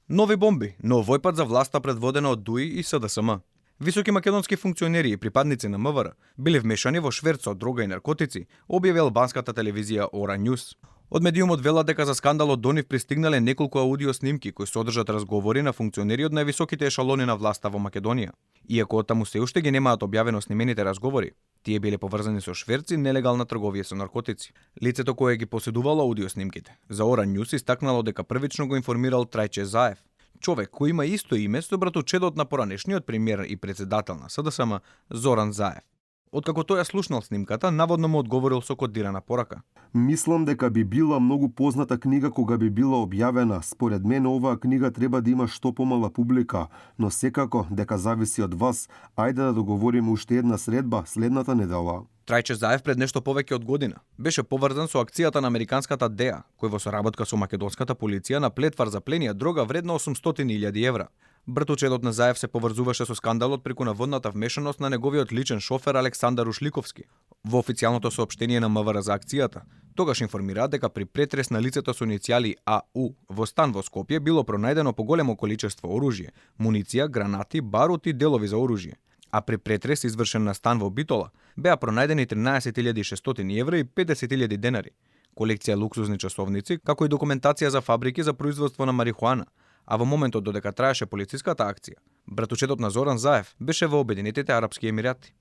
Нови бомби, но овој пат за власта предводена од ДУИ и СДСМ. Високи македонски функционери и припадници на МВР биле вмешани во шверц од дрога и наркотици, објави албанската телевизија Ора Ньюс. Од медиумот велат дека за скандалот до нив пристигнале неколку аудио снимки кои содржат разговори на функционери од највисоките ешалони на власта во Македонија. Иако оттаму се уште ги немаат објавено снимените разговори, тие биле поврзани со шверци, нелегална трговија со наркотици. Лицето кое ги поседувало аудио снимките за Ора Ньюс истакнало дека првично го информирал Трајче Заев, човек кој има исто име со братучедот на поранешниот премиер и председател на СДСМ Зоран Заев. Откако тој ја слушнал снимката, наводно му одговорил со кодирана порака. Мислам дека би била многу позната книга кога би била објавена. Според мен оваа книга треба да има што помала публика, но секако дека зависи од вас. Ајде да договориме уште една средба следната недела. Трајче Заев пред нешто повеќе од година беше поврзан со акцијата на американската ДЕА, кој во соработка со македонската полиција на плетвар за пленија дрога вредна 800.000 евра. Братучедот на Заев се поврзуваше со скандалот преку наводната вмешаност на неговиот личен шофер Александар Ушликовски. Во официјалното соопштение на МВР за акцијата, тогаш информираат дека при претрес на лицето со иницијали АУ во стан во Скопје било пронајдено поголемо количество оружје, муниција, гранати, барут и делови за оружје. А при претрес извршен на стан во Битола, беа пронајдени 13.600 евра и 50.000 денари, колекција луксузни часовници, како и документација за фабрики за производство на марихуана. А во моментот додека траеше полициската акција, братучедот на Зоран Заев беше во Обединетите Арапски Емирати.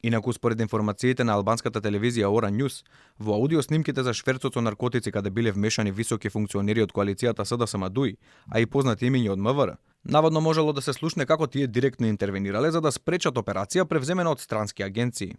Инаку, според информациите на албанската телевизија Ора Ньюс, во аудио снимките за шверцот со наркотици каде биле вмешани високи функционери од коалицијата СДСМ ДУИ, а и познати имиња од МВР, наводно можело да се слушне како тие директно интервенирале за да спречат операција превземена од странски агенции.